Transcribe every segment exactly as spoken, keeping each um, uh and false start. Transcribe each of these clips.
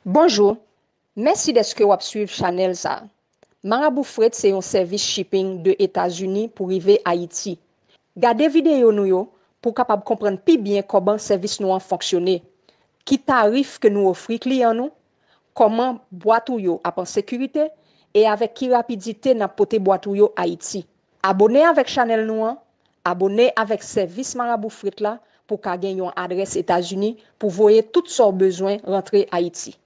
Bonjou, mèsi dèske w ap swiv chanèl sa a. Marabou Fret se yon sèvis shipping de Etazini pou rive Ayiti. Gade videyo nou yo pou w kapab konprann pi byen kòman sèvis nou an fonksyone, ki tarif ke nou ofri kliyan nou, kòman bwat ou yo ap an sekirite e avèk ki rapidite n ap pote bwat ou yo Ayiti. Abone avèk chanèl nou an, abone avèk sèvis Marabou Fret la pou w ka gen yon adrès Etazini pou voye tout sa w bezwen rantre Ayiti.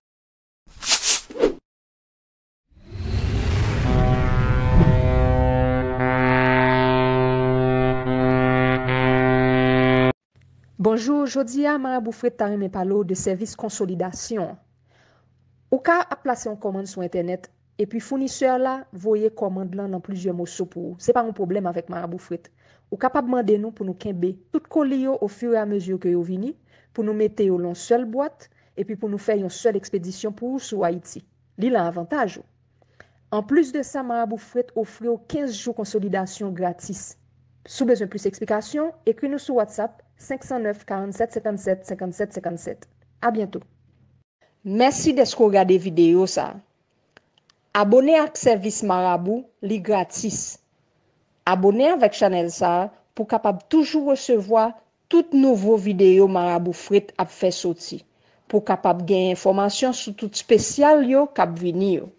Bonjou, jodi a Marabou Fret ta renmen pale w de sèvis konsolidasyon. Ou ka ap plase yon kòmann sou entènèt, epi founisè la voye kòmand lan nan plizyè moso pou ou. Se pa yon pwoblèm avèk Marabou Fret. Ou kapab mande nou pou nou kenbe tout koli yo ofiramezu ke yo vini, pou nou mete yo lan yon sèl bwat, epi pou nou fè yon sèl ekspedisyon pou ou sou Ayiti. Li lan avantaj ou. Anplis de sa, Marabou Fret ofri w kenz jou konsolidasyon gratis. Si w bezwen plis eksplikasyon, ekri nou sou WhatsApp senk san nèf, karannsenk, senkannsèt, senkannsèt, senkannsèt. A byento. Mèsi dèske w gade videyo sa a. Abone ak sèvis Marabou, li gratis. Abone avèk chanèl sa a pou w kapab toujou resevwa tout nouvo videyo Marabou Fret ap fè soti, pou w kapab gen enfòmasyon sou tout espesyal yo k ap vini yo.